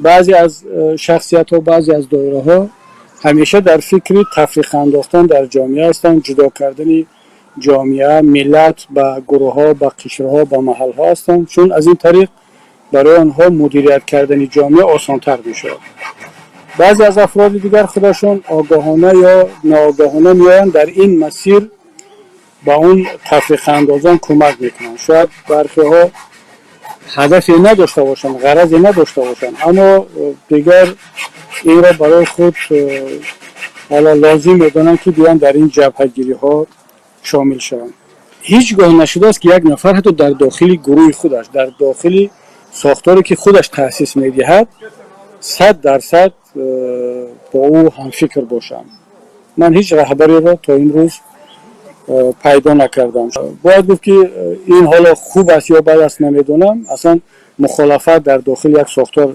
Баъзе аз шахсиятҳо, баъзе аз доираҳо ҳамеша дар фикри тафриқа андохтан дар ҷомеа ҳастанд, ҷудо кардани ҷомеа, миллат ба гурӯҳҳо, ба қишрҳо, ба маҳалҳо ҳастанд, чун аз ин тариқ барои онҳо мудирият кардани ҷомеа осонтар мешавад. Баъзе аз афроди дигар худашон огоҳона ё ноогоҳона меоянд, дар ин масир ба он тафриқаандозон кӯмак мекунанд. Шояд бархеҳо ҳадафе надошта бошанд, ғаразе надошта бошанд, аммо дигар инро барои худ ҳоло лозим медонанд, ки биёнд, дар ин ҷабҳагириҳо шомил шаванд. Ҳеҷ гоҳ нашудааст, ки як нафар ҳатто дар дохили гурӯҳи худаш, дар дохили сохторе, ки худаш таъсис медиҳад, 100% бо ӯ ҳамфикр бошанд. Ман ҳеҷ раҳбареро то имрӯз пайдо накардам. Бояд гуфт, ки ин ҳоло хуб аст ё бад аст, намедонам. Аслан мухолафат дар дохили як сохтор